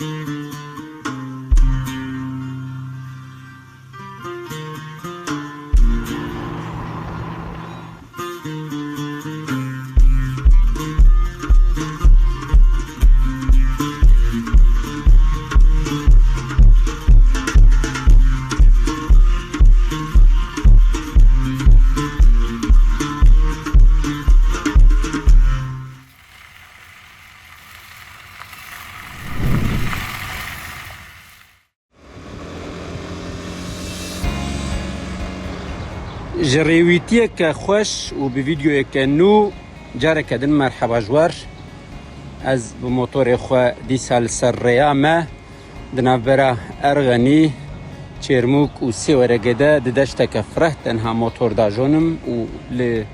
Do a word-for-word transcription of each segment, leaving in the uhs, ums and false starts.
Ji rêwîtiyeke xweş û bi vîdeoyeke nû careke din merheba ji we re. Ez bi motorê xwe dîsa li ser rêya me di navbera Erxenî, Çêrmûk û Sêweregê de di deşteke fireh tenha motor dajonim û li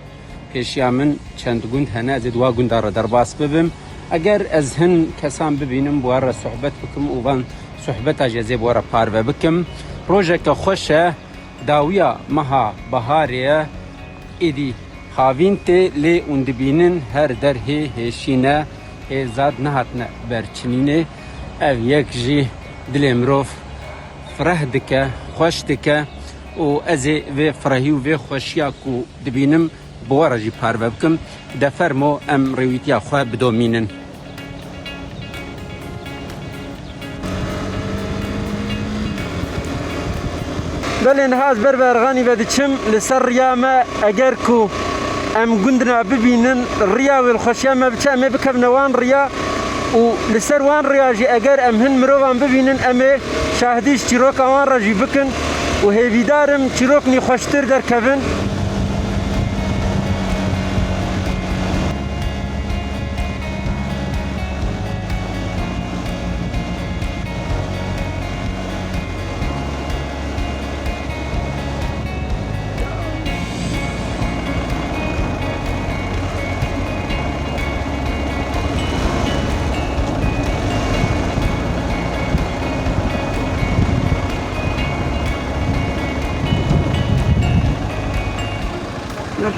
pêşiya min çend gund hene, ez ê di wa gunda re derbas bibim. Eger ez hin kesan bibînim, bi wan re sohbet bikim û van sohbeta jî ez ê bi we re parve bikim. Rojeke xweş e, dawiya meha beharê ye, êdî havîn tê, lê hûn dibînin her der hê hêşîn e, hê zad nehatine ber çinînê. Ev yek jî dilê mirov fireh dike, xweş dike û ez ê vê firehî û vê xweşiya ku dibînim, bi we re jî parve bikim. De fermo em rêwîtiya xwe bidomînin. Belê, niha ez ber bi Erxanî ve diçim. Li ser riya me, eger ku em gundina bibînin, riya wê li xweşiya me biçe, em ê bikevine wan riya û li ser wan riya jî eger em hin mirovan bibînin, em ê şahdî ji çîroka wan re jî bikin û hêvîdar im çîroknî xweştir derkevin.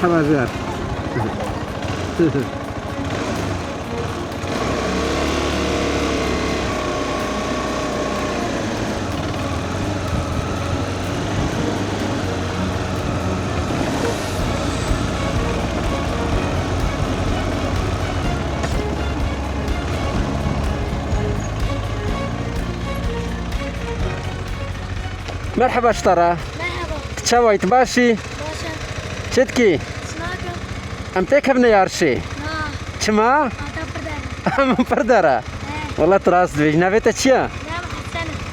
Merhaba Ziyad. Merhaba ji te re. Merhaba. Tu çawa yî, tu baş î? Baş e. Çi dikî? Çi nakim? Em têkevine yarişê. Na. Çima? Ata pir der e. Em pir der e. He. Wela tu rast dibêjî. Navê te çi ye? Navê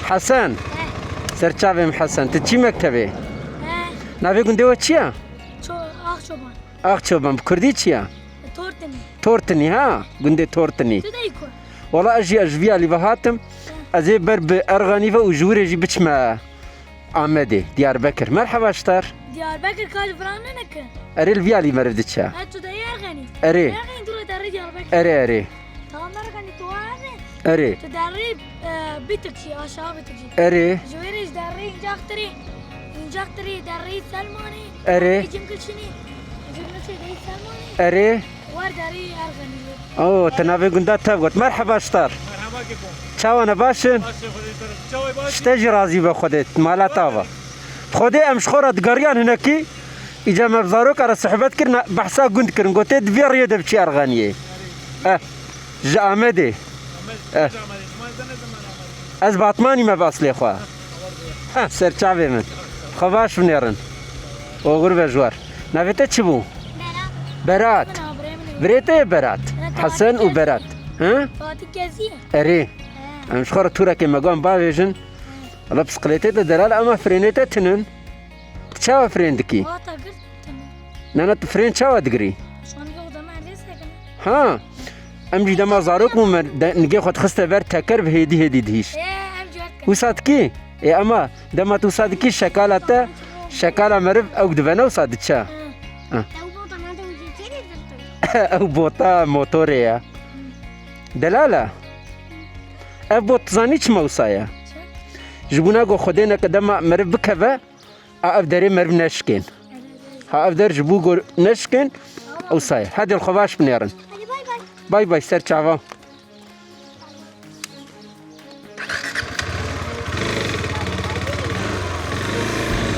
Hesen e. Hesen. He. Ser çavê min Hesen. Tu çi mektebê? He. Navê gundê we çi ye? Ço-, Axçoban. Axçoban. Bi kurdî çi ye? Tortinî. Tortinî ha? Gundê Tortinî. Tu dey ku? Wela ez jî, ez ji vî alî ve hatim. He. Ez ê ber bi Erxanî ve û ji wirê jî biçime Amedê, Diyarbekir. Merheba ji te re. Diyarbekir ka li vira ne neke? Erê, li vî alî meriv diçe. E, tu de Erxenî. Erê. Erxenî tu re derê Diyarbekir. Erê, erê. Tamam, Erxenî tu ane. Erê. Tu derê, e, Bitikçî, aşağı Bitikçî. Erê. Ji wê re ji derê Încaktirê, Încaktirê derê Selmanê. Erê. Derê Cimkilçinî. Cimkilçinî derê Selmanê. Erê. War derê Erxenî. Oo, te navê gunda tev got. Merheba ji te re. Merhaba keko. Çawa ne, baş in? Baş e, Xwedê te re. Çawa baş? Ji te jî razî be Xwedê. Mala te ava. Xwedê em ji xwe re digeriyan hinekî. Îca me bi zaroka re sohbet kirin, behsa gund kirin. Gotê di vê riyê de biçî Erxeniyê. Eh, ji Amedê. Amed, eh. Ji Amedê. Ji Amedê, ne zaman Amed? Ez Batmanî me bi eslê xwe. Eh, ser çavê min. Xwe baş binêrin. Oxir be ji we re. Navê te çi bû? Berat. Berat. Min a birê min e. Birê te ye Berat? Ne, Hesen û Fatih Berat. Gezî. Hı? Fatih Gezî ye. Erê. He. Em ji xwe re tûrekê me got em bavêjin. He. Wela bisiklêtê te delal ama frênê te tinin. Tu çawa frên dikî? Wata girt tinin. Nana, tu frên çawa digirî? Şan yok deme rês dikine. Ha. Em jî dema zarok bûn me de, nigê xwe dixiste ber teker bi hêdî hêdî dihîş. Ê, em jî wek. Wisa dikî? Ê, ama dema tu wisa dikî şekala te, şekala meriv ew dibene wisa diçe. Hı. Ha. Ew bota me de wî çêrê dirtin. Ew bota motorê ye. Delala. Ev bot zanî çima wisa ye? Çi? Ji bona ku Xwedê neke dema meriv bikeve, a ev derê meriv neşkên. Ha, ev der ji bo ku neşkên, wisa ye. Hadi li xwe baş binêrin. Hadi bay bay. Bay bay, ser çava.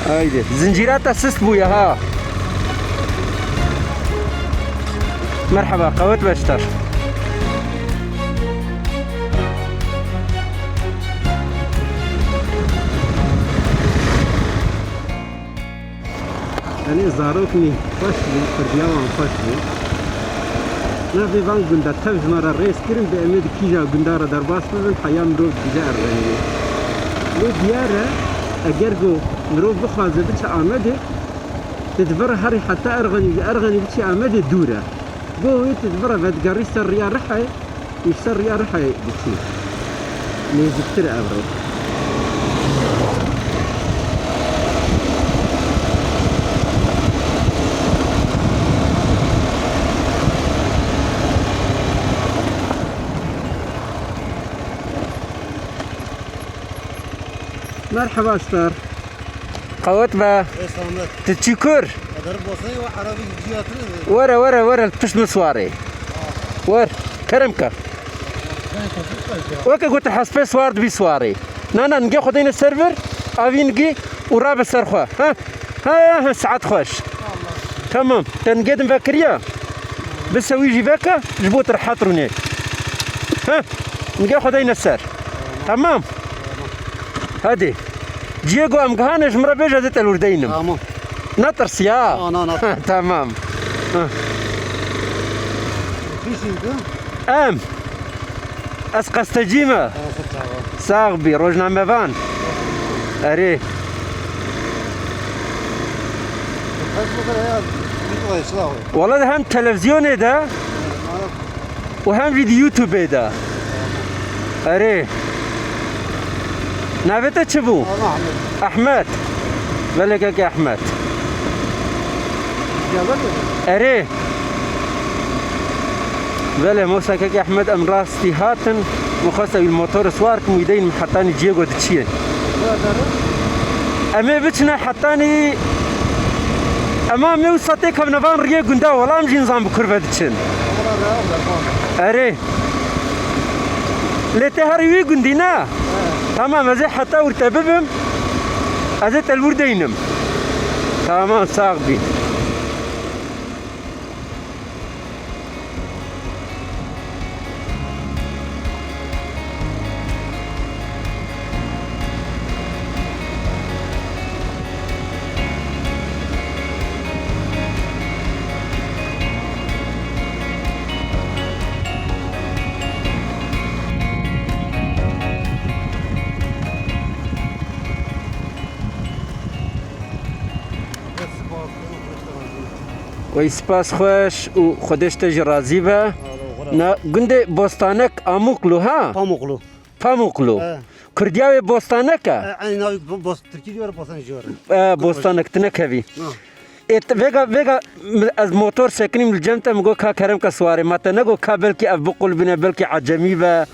Haydi. Zincîra te sist bûye ha. Merhaba, qewet beşter. Elê zarok nî xweş bû, pirdiya wan xweş bû. Navê van gunda tev ji me re rêz kirin, bi em ê di kîja gunda re derbas bibin, heya mirov dibêje Erxenî. Lê diyar e, eger ku mirov bixwaze biçe Amedê, tu di vir re herî heta Erxenî, ji Erxenî biçî Amedê dûr e. Bo wê tu di vir re vedigerî ser riya Rihayê, Ji ser riya Rihayê diçî. Nêzîktir e ev rê. Merhaba star. Qewet be. Ê selamet. Tu çi kur? Eder bosayê we Erebî ciyatir e. Were, were, were, pişt min siwarê. Wer, kerem ke. Weke gotin hespê siwar dibî siwarê. Na, na, nigê xwe deyne ser vir, avî nigî û rabe ser xwe. Ha? Ha, ha, saet xweş. Tamam, te nigê din vekiriya? Bise wî jî veke, ji bo tu rehet rûnê. Ha? Nigê xwe deyne ser. Tamam. Hadi. Ciyê ku em gihane ji min re bêje, ez ê te li wir deynim. Tamam. Netirsiya? Na, na, na. Tamam. Kî jî tu? Em. Ez qestecî me. Sax bî, rojnamevan. Erê. Wala hem televizyonê de û hem vî di YouTube de. Erê. Navê te çi bû? Ahmet. Ahmet. Belê kekê Ahmet. Erê. Belê, mosa kekê Ahmet, em rastî hatin. Min xwest ew motor siwar kim û deyin hetanî ciyê go diçiyê. Em ê biçine hetanî. Ema me wisa tê kevne van riyê gunda, wala em jî nizan bi kur ve diçin. Erê. Lê tê herî wî gundî ne? Tamam, ez ê heta wir te bibim. Ez ê te li wir deynim. Tamam, sax bî. Wey spas xweş û Xwedê ji te jî razî be. Na gundê Bostanek Amûqlu ha? Pamûqlu. Pamûqlu. He. Kurdiya wê Bostanek e? E, eynî navê bo-, bos-, Tirkî jî were, Bostanek jî were. E, Bostanek, tu nekevî. Ha. Ê, t-, vêga, vêga, m-, ez motor sekinîm li cem te, min got, ka kerem ke siwarê, ma te negot ka belkî ev biqulbîne, belkî ecemî be. He.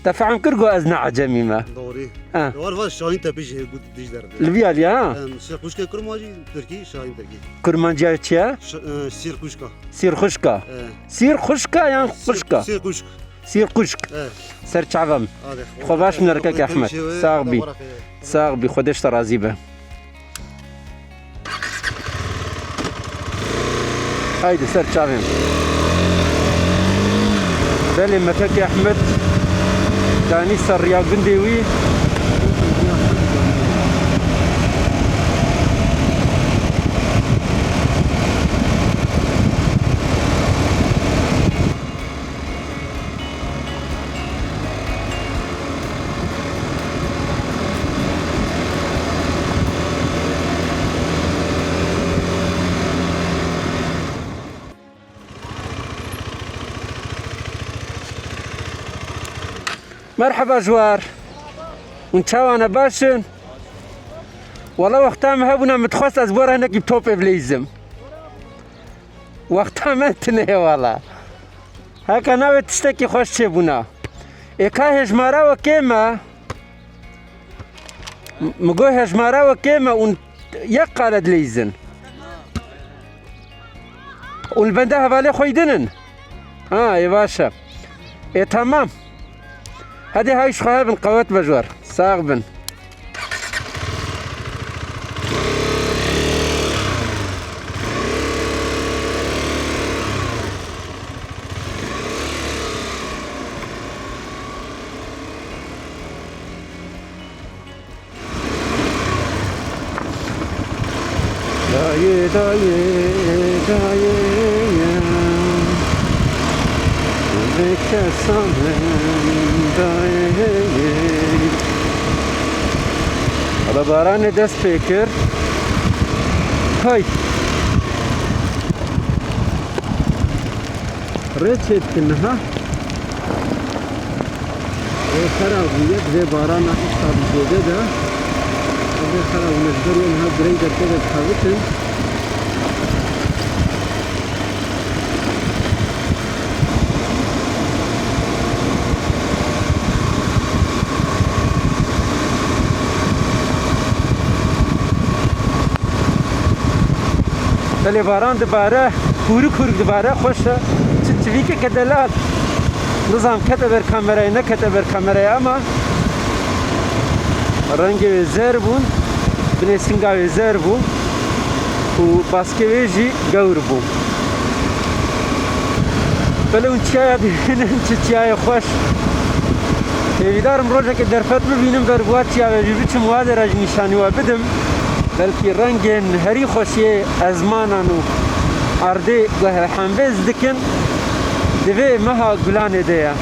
Te fehm kir, got ez ne ecemî me. Doğru. Ha. War var Şahin Tepe jî got dij derdi. Li vî alî, ha? Em, Sirkuşka Kurmancî, Tirkî, Şahin Tirkî. Kurmanciya çi ye? Ş-, e, Sirkuşka. Sirxuşka. E. Sirxuşka yan Sir-, xuşka? Sirkuşk. Sirxuşk. E. Ser çavim. Hadi. Xwe baş min erkek Ehmed. Sağ bî. Sağ bî. Xwedê ji te razî be. Haydi ser çavên. Belê, mekek Ehmed danî ser riya gundê wî. Merheba ji war. Hûn çawa ne, baş in? Wala wexta min hebûna, min dixwest ez bo re hinekî topê bileyzim. Wexta me tune ye wala. Heke navê tiştekî xweş çêbûna. Ê ka hêjmara we kêm e? M-, mi got hêjmara we kêm e û yek qale dileyzin. Û li benda hevalê xwe yî dinin? Ha, ê baş e. Ê tamam. Hadi hay ji xwe hebin, qewet be ji war. Sax bin. Dayê, dayê, vê kesan dayê. Ala baranê dest pê kir. Hay. Rê çêdikin niha. Rê xera bûye, divê barana îsal zêde de. Rê xera bûye, ji ber wê niha gireyê derkeve dixebitin. Belê baran dibare, hûrik hûrik dibare, xweş e. Çi çivîkeke delal. Nizam kete ber kamerayê, nekete ber kamerayê ama rengê wê zer bûn, binê singa wê zer bû û baskê wê jî gewr bû. Belê hûn çiyaya dibînin, çi çiyayê xweş. Hêvîdarim rojekê derfet bibînim, ber bi wa çiya ve jî biçim, wa de re jî nîşanî we bidim. Belkî rengên herî xweş yê ezmanan û erdê guh hembêz dikin, di vê meha gulanê de ye.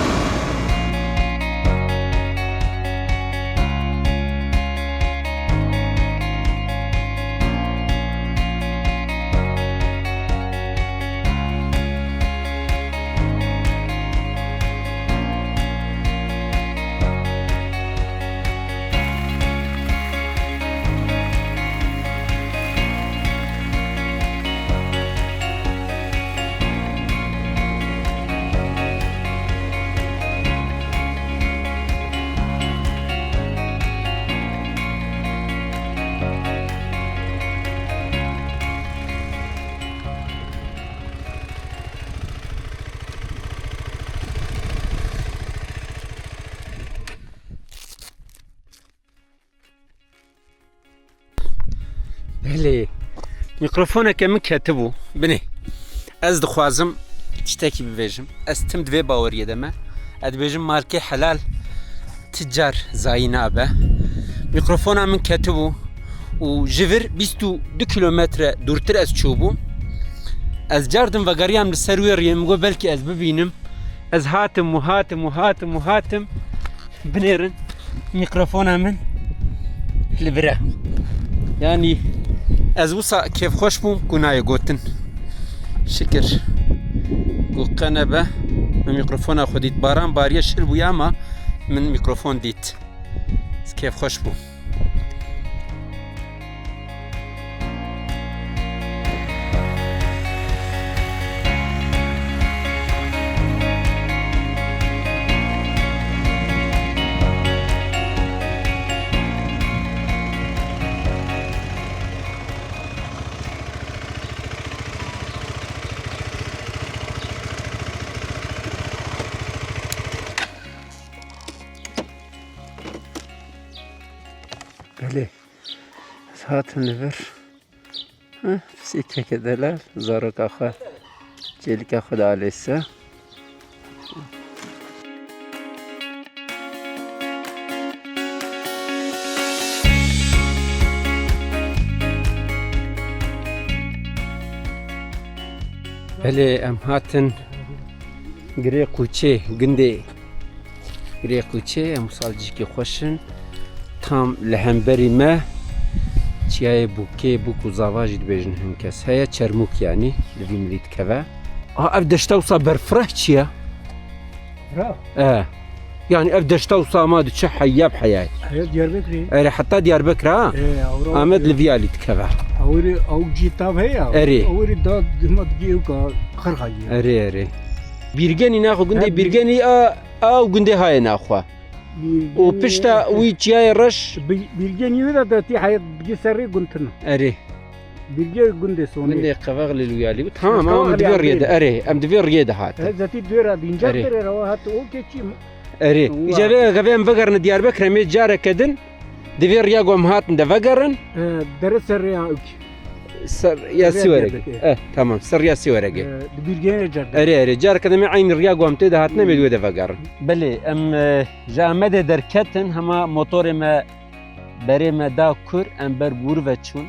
Belê. Mîkrofoneke min ketibû. Binê. Ez dixwazim tiştekî bibêjim. Ez tim di vê baweriyê de me. Ez dibêjim malkê helal ti car zayî nabe. Mîkrofona min ketibû û ji vir bîst û du kilometre dûrtir ez çûbûm. Ez cardim vegeriyam li ser wê riyê, min got belkî ez bibînim. Ez hatim û hatim û hatim û hatim. Binêrin, mîkrofona min li vir e. Yanî ez wisa kêfxweş bûm ku nayê gotin. Şikir. Ku qe nebe, min mîkrofona xwe dît. Baran bariye, şil bûye ama min mîkrofon dît. Ez kêfxweş bûm. Belê. Ez hatim li vir. Heh, pisîkeke delal, zaroka xwe, çêlika xwe dialêse. Belê, em hatin Girê Qûçê, gundê Girê Qûçê, em wisa li cihekî xweş in. Tam li hemberî me çiyayê Bûkê, Bûk û Zava jî dibêjin hin kes. Heye Çermûk, yanî li vî milî dikeve. A, ev deşta wisa berfireh çi ye? Ra? E. Yanî ev deşta wisa ma diçe heya bi heyayê. Heya Diyarbekirê. Erê, heta Diyarbekir ha? E, awra Amed li vî alî dikeve. Awirê, aw cî tav heye. Erê. Awirê da dima digê ewka qirxa ye. Erê, erê. Bîrgenî naxwe gundê Bîrgenî a, a û gundê hayê naxwe. Û pişta wî çiyayê reş. Bîrgenî wî de detî heye digê serê guntin. Erê. Bîrgê gundê Sonê. Gundê Qevex li Lûyalî bû. Tamam, ama em di vê riyê de, erê, em di vê riyê de hatin. Ez zetî dûr a dînca. Erê. Tirê rewa hat, o keçî. Erê. Îca vê gavê em vegerine Diyarbekir, em ê careke din. Di vê riya ku em hatin de vegerin. E, dere ser rêya ewkî. Ser ya Sîweregê. Eh, tamam, ser ya Sîweregê. E, di Bîrgê re car de. Erê, erê, careke din em ê eynî riya ku em tê de hatine, em ê di wê de vegerin. Belê, em, e, ji Amedê derketin, hema motorê me berê me da kur, em ber Gûr ve çûn.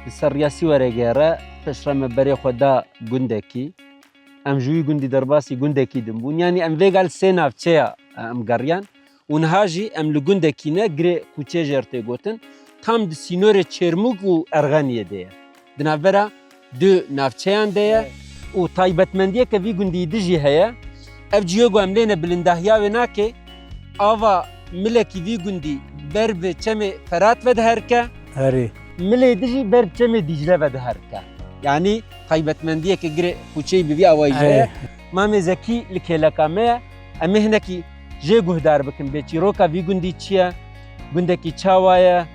li ser riya Sîwerê gere, piştre me berê xwe da gundekî. Em ji wî gundî derbasî gundekî din bûn. Yanî em vêga li sê navçeya, e, em geriyan. Û niha jî em li gundekî ne, girê Qûçê jê re tê gotin. Tam di sînorê Çêrmûg û Erxeniyê de ye. Di navbera du navçeyan de ye. Evet. Û taybetmendiyeke vî gundî di jî heye. Ev cihê ku em lê ne bilindahiya wê nake, ava milekî vî gundî ber bi çemê Ferat ve diherike. Erê. Milê di jî ber bi çemê Dîcle ve diherike. Yanî taybetmendiyeke girê Qûçeyî bi vî awayî jî heye. Erê. Mamê Zekî li kêleka me ye. Em ê hinekî jê guhdar bikin bê çîroka vî gundî çi ye, gundekî çawa ye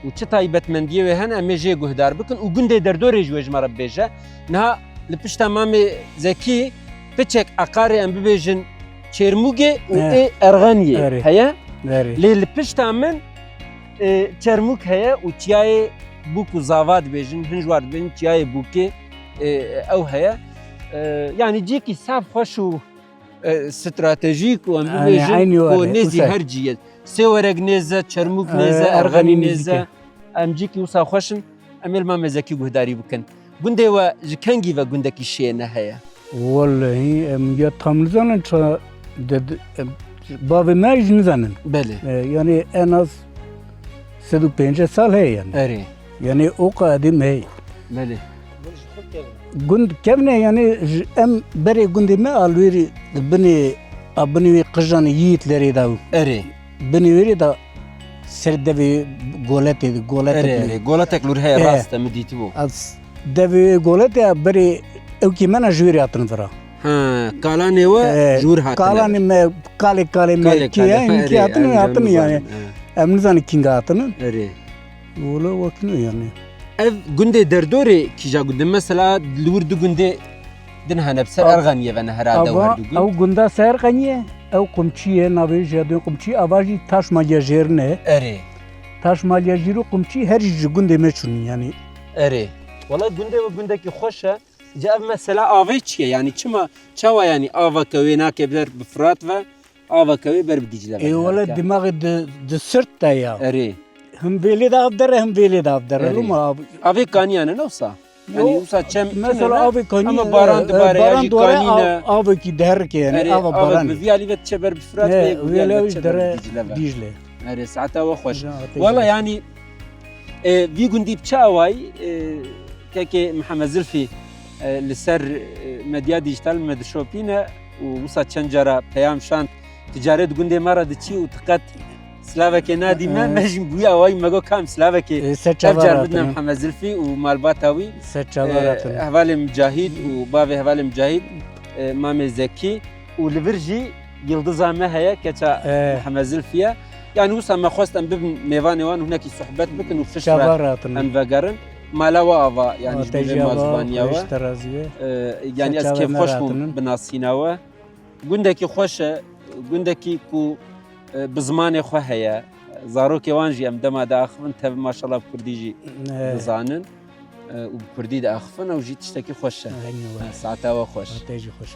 û çi taybetmendiyê wê hene, em ê jê guhdar bikin û gundê derdorê ji wê ji me re bibêje. Niha li pişta Mamê Zekî piçek eqarê em bibêjin Çêrmûgê û He. ê Erxeniyê Erê. heye. Erê. Lê li pişta min, e, Çermûg heye û çiyayê Bûk û Zava dibêjin, hin ji war dibêjin çiyayê Bûkê, e, ew heye. E, yanî cîkî saf xweş û, e, stratejîk û em Yanî bibêjin eynî ku were, nêzî wisa. her cî ye. Sêwerek nêz e, Çermûg E, nêz e, Erxenî Erxenî nêz nêzîk e. e. Em cîkî wisa xweş in. Em ê li Mamê Zekî guhdarî bikin. Gundê we ji kengî ve gundekî şêne heye? Wellehî, em ya tam nizanin ça de, de, em, bavê me jî nizanin. Belê. E, yanî en az sed û pêncî sal heye yanî. Erê. Yanî o qadîm heye. Belê. Gund kevne yanî ji, em berê gundê me a li wêrî di binê, a binê wê qijanê Yiğitlerê de bû. Erê. Binê wêrê de ser devê goletê, goletek Erê, li erê. Goletek li wir heye, E. rast e, min dîtibû. Ez devê goletê berê ewkî me ne ji wêrê hatin vira. Ha, kalanê we E, ji wir hatine. Kalanê me, kalê, kalê me Kalê, kî kalê, ye, erê, inkî hatin, erê, hatin canım yani. Var, e. Em nizanin kînga hatin. Erê. Wele wekî ne yanî. Ev gundê derdorê kîja gundê? Mesela li wir du gundê din hene, bi ser Av-, Erxeniyê ve ne herhalde ava, her du gund. Ew gunda ser Erxeniyê, ew Qumçî ye, navê jê dê Qumçî, ava jî Taşmaliya Jêr ne. Erê. Taşmaliya Jêr û Qumçî her jî ji gundê me çûn yanî. Erê. Wela gundê we gundekî xweş e. Ji ev mesela avê çi ye? Yanî çima, çawa yanî aveke wê nake ber bi Firat ve, aveke wê ber bi Dîcle ve Ê, wele diherike? Dimaxê di, di sirt de ya. Erê. Him vêlê de av dere, him vêlê de av dere. Erê. Loma av- Avê kaniyan e, ne wisa? Yo, Yanî wisa çem mesela çin e, avê kanî, ama baran e, dibare ya baran jî dore, kanî av-, ne. Avekî diherike yani, Erê, ava avek baranê. Bi vî alî ve diçe ber bi Firat Ne, ve, bi vî alî ve vêle diçe ber dere bi Dîcle ve. Dîcle. Erê, saeta we xweş. Can, Wela teşekkür. yanî, e, vî gundî bi çi awayî, e, kekê Mihemed Zilfî, e, li ser, e, medya dîjîtal me dişopîne û wisa çend cara peyam şand, tu carê di gundê me re diçî û tu qet silavekê nadî me, E. me jî bi wî awayî me got, kam silavekê E, se ev çava car bidine hatine. Mihemed Zilfî û malbata wî, Se çava e, hatine. hevalê Micahîd û bavê hevalê Micahîd, e, Mamê Zekî û li vir jî Yildiza me heye, keça Eh. Mihemed Zilfî ye. Yanî wisa me xwest em bibin mêvanê wan û hinekî sohbet bikin û piştre Çava rahatinin. em vegerin. Mala we ava, yanî ji bo vê mazbaniya we. Te jî ava, Xwedê ji te razî be. Eh, yanî Ser ez çavê me kêfxweş bûm rahatinin. bi nasîna we. Gundekî xweş e, gundekî ku, eh, bi zimanê xwe heye. Zarokê wan jî em dema diaxivin tev maşallah bi kurdî jî Eh. dizanin. Eh, û bi kurdî diaxivin, ew jî tiştekî xweş e. Eynî we. Eh, saeta we xweş. Te jî xweş.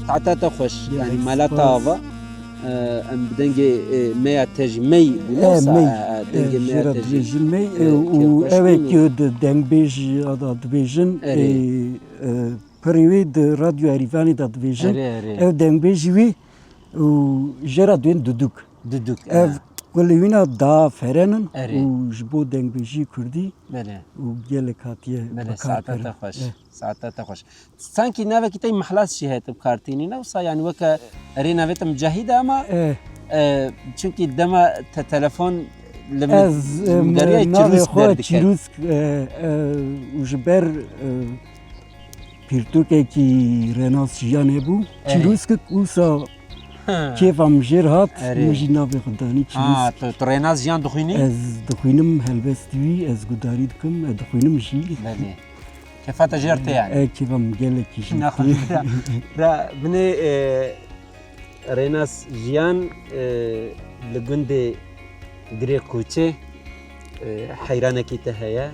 Saeta te xweş. Gelek Yanî mala te spas. ava. Eh, em bi dengê, eh, meya te jî mey bûne Eh, wisa, mey. eh, eh, dengê Eh, meya jê re te jî, dibêjin mey, eh, eh, û kêfxweş bûm. Ew, ew ê kê di dengbêjî da dibêjin, Erê. eh, eh, perê wê di Radyo Erîvanê da dibêjin. Erê, erê. Ew dengbêjî wî û jê re dibên Duduk. Duduk, Ev eh. kulê wîna da ferenin Erê. û ji bo dengbêjî kurdî Belê. û gelek hatiye Belê, saeta bikar te kirin. xweş. Eh. Saeta te xweş. Sankî navekî te yî Mihlas jî heye tu bi kar tînî, ne wisa? Yanî weke erê navê te Micahîd e ama Eh. E, çunkî dema te telefon li min Ez, em, deriyayê navê Çirûsk xwe derdikevt. Çirûsk, e, e, û ji ber, e, pirtûkekî Renas Jiyan hebû. Erê. Çirûskik wisa Ha. kêfa min jêr hat, Erê. min jî navê xwe danî Ha, Çirûsk. tu, tu Renas Jiyan dixwînî? Ez dixwînim, helbestî wî, ez gudarî dikim, ez dixwînim jî. Belê. Kêfa te jêr tê yani? E, kêfa min gelekî jêr Naxwe tê. ra, ra binê, e, Renas Jiyan, e, li gundê Girê Qûçê, e, heyranekî te heye.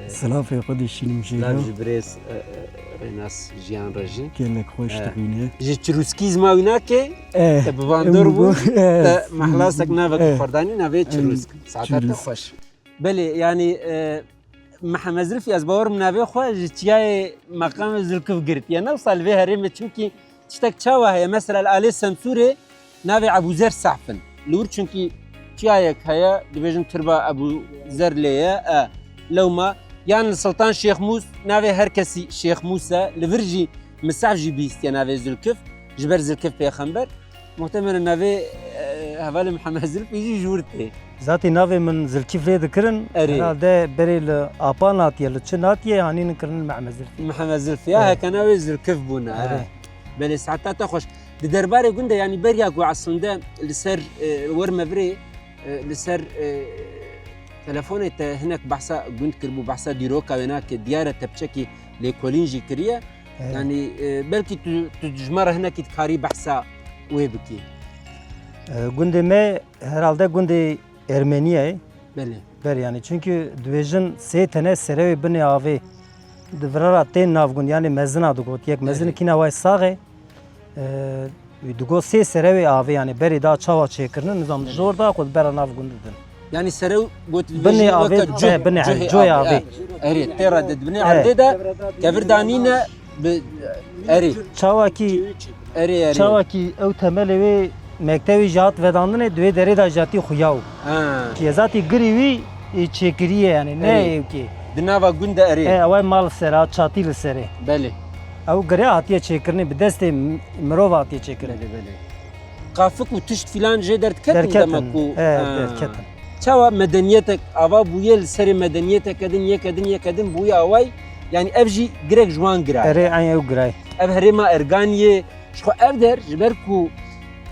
E, Silavê xwe dişînim jê silav re. ji birêz, e, e, Renas Jiyan re jî. Gelek xweş E, dixwîne. Ji çirûskî zima wî nake, E, te bi van em dor bû, bu-, e, te mehlasek navek e, xwardanî navê em, çirûsk. Saeta te çirûsk. xweş. Belê, yanî, e, Mihemed Zilfî, ez bawerim navê xwe ji çiyayê meqamê Zilkif girtiye. Ne wisa li vê herêmê, çimkî tiştek çawa heye? Mesela li alê Semsûrê navê Ebûzer Sehf in. Li wir çimkî çiyayek heye, dibêjin tirba Ebûzer lê ye, e, lewma. Yan li Siltan Şêxmûs navê her kesî Şêxmûs e. Li vir jî Misaf jî bihîstiye navê Zilkif, ji ber Zilkif pêxember. Muhtemelen navê, e, hevalê Mihemed Zilfî jî ji wir tê. Zatî navê min Zilkif lê dikirin, Erê. herhalde berê li Apan hatiye, li Çin hatiye, hanî nin kirin Mihemed Zilfî. Mihemed Zilfî, ya, Erê. heke navê Zilkif bûne, Erê. he. Belê, saeta te xweş. Di derbarê gund de, yanî beriya ku eslinde li ser, e, werme virê, e, li ser, e, telefonê te hinek behsa gund kiribû, behsa dîroka wê nake, diyar e te piçekî lêkolîn jî kiriye. Erê. Yanî, e, belkî tu, tu ji me re hinekî dikarî behsa wê bikî. E, gundê me herhalde gundê Ermeniyayê. Belê. Ber yanî, çunkî dibêjin sê tene serewê binê avê di vira ra tên nav gund, yanî mezina digot. Yek mezin Belê. kîna way sax e, e, digot sê serewê avê, yanî berê da çawa çêkirine, nizam Belê. jor da xwe di bera nav gund didin. Yanî serew got Binê avê, weke cih, e, binê cihê avê, coyê avê, avê. e. Erê, tê re di binê E. erdê de kevir danîne bi erê. Çawakî, Erê, erê. çawakî ew temelê wê mektevê jî hat vedandinê, di wê derê de jî hatî xuya û. Ha. Ki zatî girî wî, e, çêkiriye yani, ne Erê. ewkê. Di nava gund de erê. E, ew mal ser a, çatî li serê. Belê. Ew gire hatiye çêkirinê, bi destê m-, mirov hatiye çêkirinê. Belê, belê. Qafik û tişt filan jê derdiketin Derketin. dema ku, E, ha. derketin. Çawa medeniyetek ava bûye li serê medeniyeteke din, yeke din, yeke din bûye away, yani ev jî girek ji wan girayê. Erê, eyn ew girayê. Ev herêma Erganiyê, ji xwe ev der, ji ber ku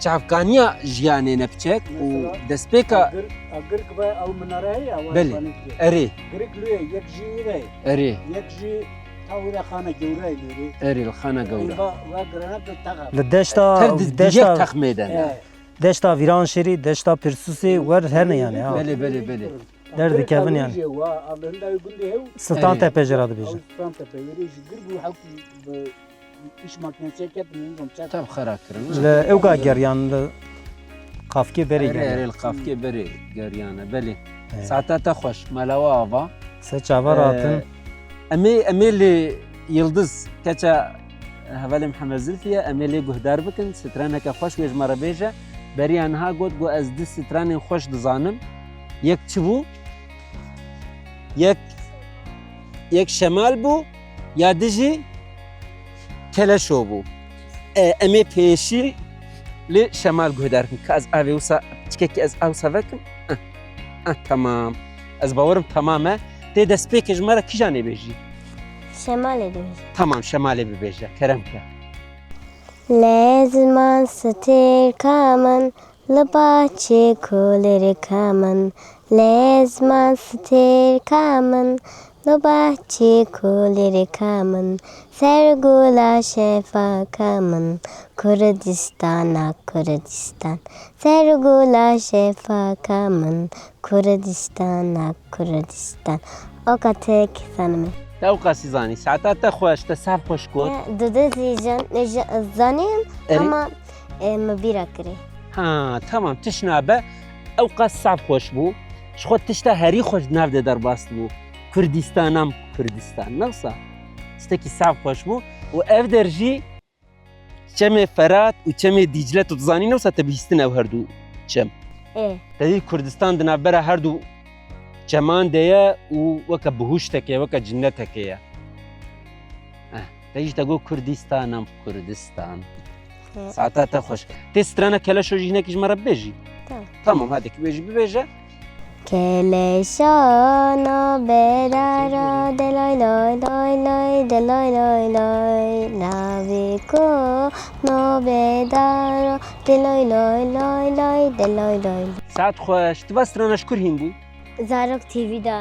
çavkaniya jiyanê ne piçek û Mesela, destpêka Agir, Agir ki be ew minare heye, ew Belê. Erganiyê. Erê. Girik lûyê, yek jî wî de ye. Erê. Yek jî ta wî de xana gewre ye lûrê. Erê, li xana gewre. Eva, ve girene bi texa. Li deşta, Tev di, di deşta, yek texmê de ne. E. Deşta Vîranşêrî, deşta Pirsûsê wer hene yani, ha. Belê, belê, belê. Derdikevin yani. Wa, a, li hinda wê gundê hew. Sultan Erê. Tepe jê re dibêjin. Ew Sultan Tepe, wêrê jî gir bû, hewkî bi iş makinesi ketin, nizam çek. Tab xera kirin. Li ewga geriyan, li Qafkê berê Erê, geriyan. erê, li Qafkê berê geriyane, belê. He. Saeta te xweş, melawa ava. Se çava Ee, ratin. Em ê, em ê li Yildiz, keça hevalê Mihemed Zilfî ye, em ê lê guhdar bikin, straneke xweş wê ji me re bêje. Beriya niha got, got, ez du stranên xweş dizanim. Yek çi bû? Yek, yek Şemal bû, ya dijî Keleşo bû. E, em ê pêşî li Şemal guhdar bikin. Ka ez avê wisa, çikekî ez awsa vekim. Eh, eh, temam. Ez bawerim temam e. Tê destpêkê ji me re kîjan ê bêjî? Şemalê dibêje. Tamam, Şemalê bibêje. Kerem ke. Lezman stêrka min, li bahçê kulirka min. Lezman stêrka min, li bahçê kulirka min. Ser gula şefaka min, Kurdistana Kurdistan. Ser gula şefaka min, Kurdistana Kurdistan. Oka tek zanime. Te ewqasî zanî. Saeta te xweş, te sav xweş got. Ya, dudu zî jan-, ja-, zanîm, Erê. ama, e, min bîra kirê. Ha, tamam, tiş nabe. Ewqas sav xweş bû. Ji xwe tişta herî xweş di nav de derbas bû. Kurdistanam Kurdistan. Ne wisa? Tiştekî sav xweş bû. Û ev der jî Çemê Ferat û Çemê Dîcle, tu dizanî, ne wisa te bihîstin ew her du çem? Ê. Te dî Kurdistan di navbera her du çeman de ye û weke bihuşteke ye, weke cinneteke ye. Eh, te jî te got Kurdistanam Kurdistan. Saeta te xweş. Tê strana Keleşo jî hinekî ji me re bibêjî. Tamam. Tamam, hadi ki bêjî, bibêje. Keleşa nabedara de lay lay lay lay de lay lay lay. Laviko nabedara de lay lay lay lay de lay lay. Saet xweş. Tu va strana ji kur hîn bû? Zarok T V de.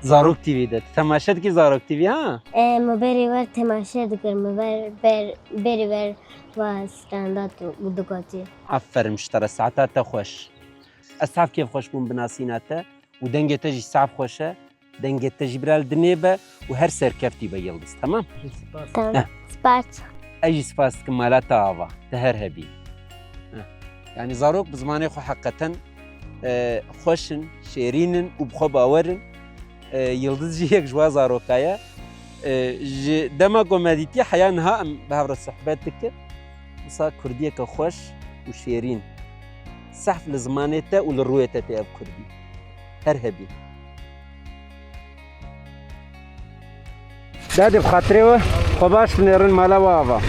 Zarok T V de. Tu temaşe dikî Zarok T V, ha? E, me berê wer temaşe dikir. Me ber, ber, berê wer va stranda tu û dikotî. Aferin ji te re, saeta te xweş. Ez sav kêfxweş bûm bi nasîna te û dengê te jî sav xweş e. Dengê te jî bira li dinê be û her serkeftî be Yildiz, temam? Spas. Tamam. Heh. Spas. Ez jî spas dikim mala te ava. Te her hebî. Heh. Yani zarok bi zimanê xwe heqeten, e, xweş in, şêrîn in û bi xwe bawer in. E, Yildiz jî yek ji wan zaroka ye. E, ji dema ku me dîtiye heya niha em bi hev re sohbet dikin. Wisa kurdiyeke xweş û şêrîn. Sehf li zimanê te û li rûyê te tê ev kurdî. Her hebî. Dadê bi xatirê we, xwe baş binêrin mala we ava.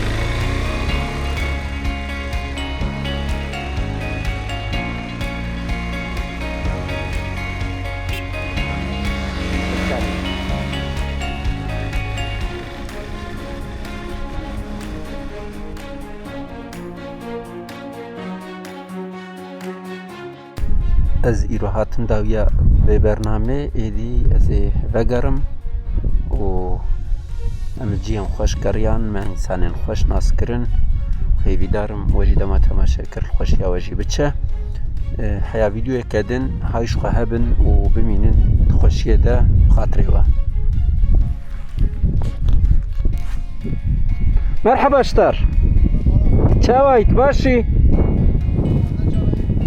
Ez îro hatim dawiya vê bernamê, êdî ez ê vegerim û em li cihên xweş geriyan, me însanên xweş nas kirin. Hêvîdar im we jî dema temaşe kir li xweşiya we jî biçe. E, heya vîdeoyeke din hay ji xwe hebin û bimînin di xweşiyê de, bi xatirê we. Merheba Ştar. Çawa yî, tu baş î?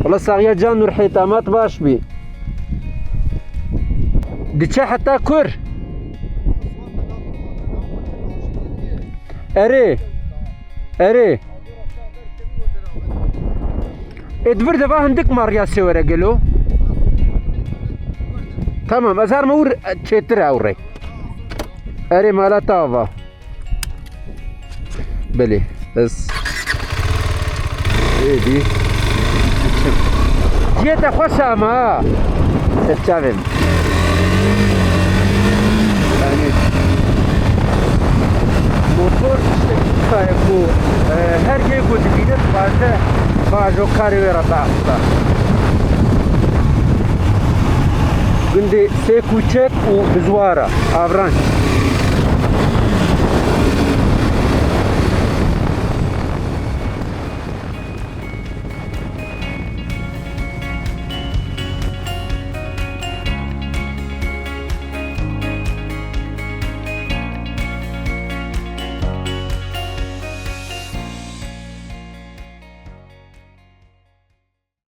Wala saxiya can û rihê te, ma tu baş bî. Diçe heta kur? Erê. Erê. Ê, di vir de va hindik marya sê were gelo. Tamam, ez her me wir çêtir ew rê. Erê, mala te ava. Belê, ez êdî diçim. Ciyê te xweş e ama ha. Ser çavê min. Yani, motor tiştekî wisa ye ku, e, her yê ku dibîne dibêje, bajo karê wê re biaxifta. Gundê Sê Kûçek û Bizwara, Avranç.